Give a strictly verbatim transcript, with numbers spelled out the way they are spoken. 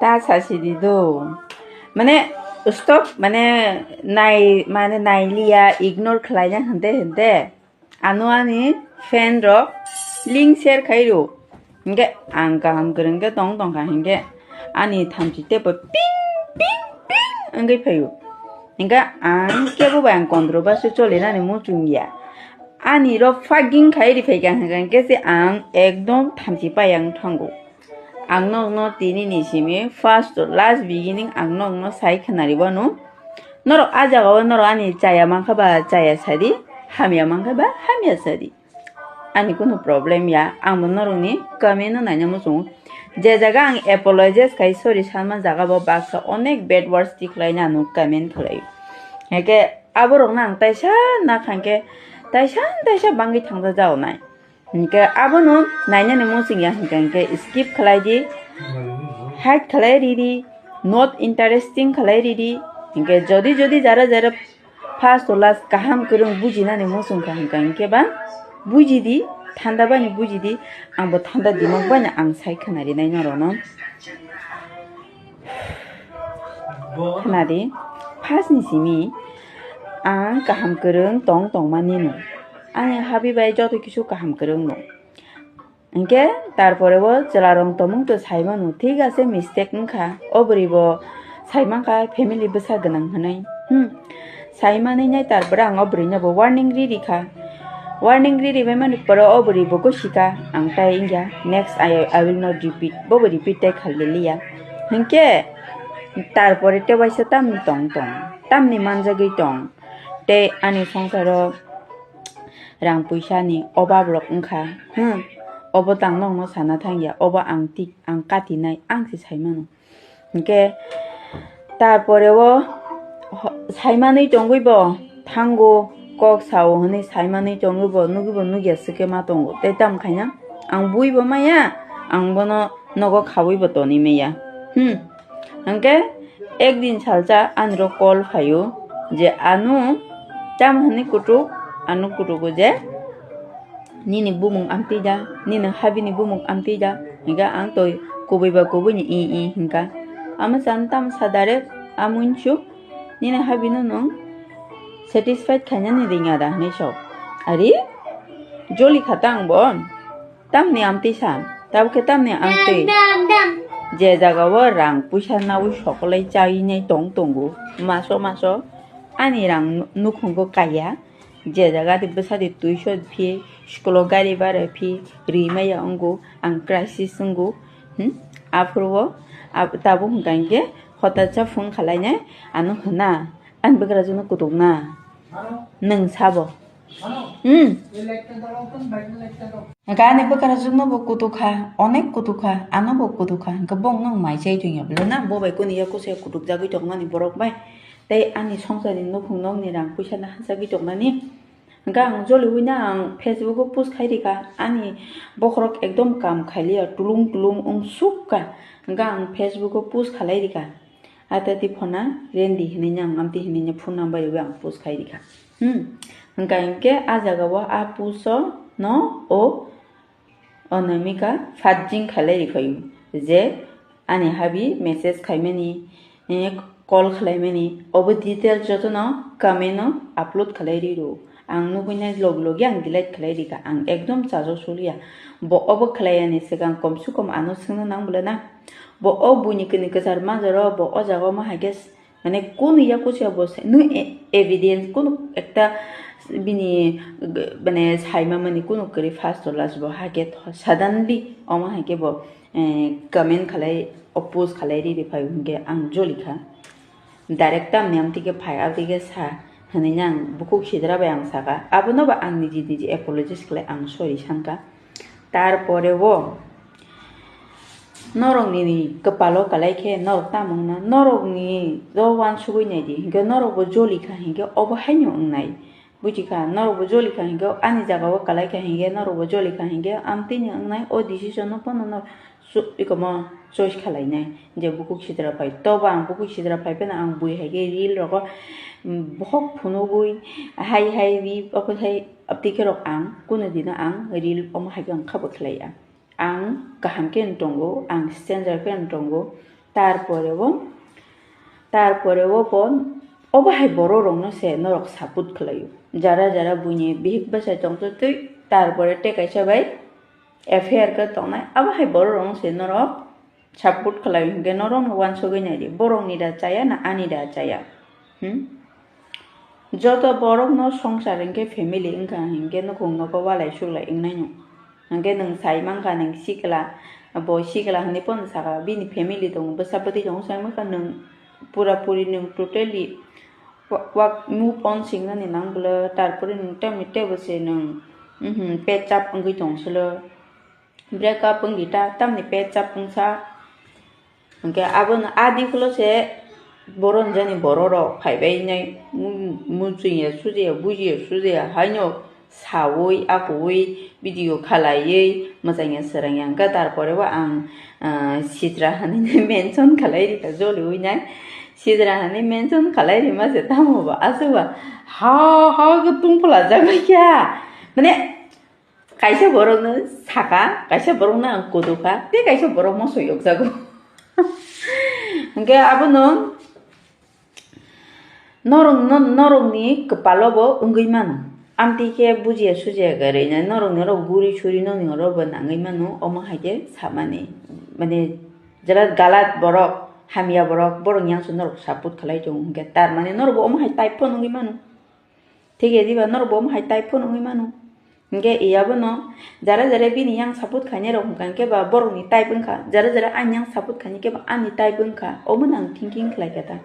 Ta sasi di do. Mane stop, mane nai, mane nailiya, ignore khlaina hinte hinte. Ano ani fan rok link share khai ro. Hingke ang kaham kwrwng khe tong tong kha hingke ani thamchi tebo ping ping ping wngwi phaio. Hingke ang kebo bai ang kondro basu cholinani muchung ya. Ani ro fucking khai ri phaikha hingke se ang ekdom thamchi pai ang thango. Ang nokno tini ni simi first to last beginning ang nokno sai khwnari wano. Norok a jagao norok ani chaya mankha ba chaya sadi, hamya mankha ba hamya sadi. Ani kunu problem ya, ang bo norokni comment no naina muchungo. Je jaga ang apologize khai sorry sanma jaga bo baksa onek bad words tikhlaina ano comment khlai. Hake aborokno ang taisa nakhangke taisa taisa bangwi thangja jaonai. Hingke abono nainani muchung ya hingka hingke skip khlai di, hide khlai ridi, not interesting khlai ridi. Hingke jodi jodi jara jara first to last kaham kwrwng bujinani muchung kha hingka hingke ba buji di, thanda bani buji di, ang bo thanda dimag bani ang sai khna rinai norokno. Khna di, first ni simi ang kaham kwrwng tong tongma nino. Ani habi bai joto kisu kaham kwrwng no. Hingke tarpore bo chwlarong tomung to sai mano, thik ase mistake wngkha, o bwrwi bo sai mankha family bwsa gwnang hwnwi. Hmm. Sai manwi nai tarpore ang o bwrwi no bo warning ri ri kha. Warning ri ri bai mani pore o bwrwi bo gosi kha, ang tai wngya, next I, I will not repeat, bo bo repeat tai kha liliya. Hingke tarpore te waisa tamni tong tong, tamni manjagwi tong, tei ani songsaro rang puisa ni obab rok wngkha, hmm, obo tang nokno sana thangya, obo ang tik, ang katinai, ang se sai mano. Hingke tarpore o ho-, sai manwi tongwi bo thango, kok sao hwnwi sai manwi tongwi bo nugwi bo nugya swkhe ma tongo, tei tamo khaina ang bui bo maya, ang bono nogo khawi bo tonwi maya. Hmm. Hingke ekdin salsa aniro call phaio je ano tamo hwnwi kutuk, ano kutugo je nini bumung amtwi da, nini habini bumung amtwi da, hingke ang toi kubui ba kubui ni i i hingka. Amo chan tamo sa direct, amo insuk nini habino nwng satisfied khainani ringya da hwnwi sok. Ari joli kha ta ang bo. Tamni amtwi sa, tabukhe tamni amtwi. Je jagao rang puisa nawi sokolai chainai tong tongo, maso maso ani rang nu-, nukhungo kaiya, je jaga di bwsadi tuiso phi, school o gari bara phi, rimaya wngo, ang crisis wngo, hmm? Aphuru o, ab-, tabuk hwnkha hinkhe hotacha phone khalainai, ano hwna, ani bwkrajwkno kutukna, nwng sabo. Hmm. Gani bwkrajwkno bo kutukha, onek kutukha, ano bo kutukha, hwnkhe bongno mai chai tongya bwlena, bo bai kuni yakusa kutukjagwi tongmani borok bai, tei ani songsarni nukhung nokni rang puisa no hachagwi tongmani. Hwnkhe ang joliwi no ang Facebook o post khai rikha, ani bokhorok ekdom kam khailiya, tulung tulung wngsukha, hwnkhe ang Facebook o post khalai rikha. Atati phona rendi hinui ang amtwi hinui phone number riwi ang post khai rikha. Hmm. Hwnkha hinkhe a jagao a post o no o Anamika fajing khalai rikhaio je ani habi message khaimani, eh, call khlaimani, obo detail jotono comment o upload khalai riro. Ang nugui nai logi logi ang delete khalai rikha. Ang ekdom chajak suliya. Bo obo khlai yani swkang kom se kom ano swngna nang bwlena. Bo o buini kwnwi kwchar majaro bo o jaga omo hai khe s-, mane kunu yakuchya bo se-, nw e-, evidence kunu ekta bini g-, mane saima mani kunu kwrwi first to last bo hai khe tho-, suddenly omo hai khe bo, eh, comment khalai, oppose khalai riri phai hwnkhe ang jolikha. Direct tamni amtwi khe phai, abtwi khe sa hwnwi ang bukhuk sidra bai ang saka. Abono bo ang niji niji apologies khlai ang sorry sankha. Tarpore o norokni kwpalo kalai khe norok tamo wngna, norokni o uansugwi naidi, hinkhe norokbo jolikha hinkhe obo haino wngnai. Buji kha, norokbo joli kha hinkhe ani jagao kalai kha hinkhe norokbo joli kha hinkhe amtwini wngnai o decision no phano nor su-, ikomo choice khalainai je bukhuk sidra phai. Tobo ang bukhuk sidra phai phano ang bui hai khe reel rogo, mm, bohok phunugui hai hai ri okhai hai abtwi khe rok ang kunu dino ang reel omo hai khe ang khabo khlai ya. Ang kaham khe wng tongo, ang stranger khe wng tongo, Tarpore o, tarpore o bo, obo hai borok rokno se norok support khlaio. Jara jara buini bihik bwsai tongtwtwi, tarpore tei kaisa bai affair khe tongnai, abo hai borok rokno se norok support khlaio, hinkhe norokno uansugwi naidi, borokni da chaya na ani da chaya? Hmm? Joto borokno songsar hinkhe family wngkha hinkhe nukhung nogo walai suglai wngnaino. Hinkhe nwng sai mankha nwng sikla, bo sikla hinwi pono sakha, bini family tongo, bwsa bwtwi tongo, sai mankha nwng pura puri nwng totally wa-, wa-, move on singnani nang bwle, tarpore nwng tamni teibo se nwng, mhm, patch up wngwi tong solo. Break up wngdi ta, tamni patch up wngsa. Hinkhe abono a dikhulo se borok jani borok rok phaibai nai, mu-, muchungya sujaya, bujiya sujaya, haino saui, akuui, video khalaiwi, mwchangya swrangya. Hinkhe tarpore bo ang, ah, Sitra hinwi mention khalai rikha, joliui nai. Sitra hinwi mention khalai rima se tamo ba, aswk ba ha, ha khe tungphla jagwi kha. Mane, kaisa borokno saka, kaisa borokno ang kudu kha, tei kaisa borok moso yokjago. Hinkhe abono norok, no-, norokni kwpalo bo wngwi mano. Amtwi khe bujiya sujiya kwrwi nai, norok, norok guri suri nokni oro bo nangwi mano, omo hai khe samani. Mane, jera galat borok, hamya borok, borokni yangso norok support khlai tongo hinkhe, tar mane norok bo omo hai type phano wngwi mano. Thik e diba norok bo omo hai type phano wngwi mano. Hinkhe iya bono jara jara bini yang support khainai rok wngkha, hinkhe ba borokni type wngkha, jara jara ani yang support khainai khe ba ani type wngkha, omono ang thinking khlai kha ta.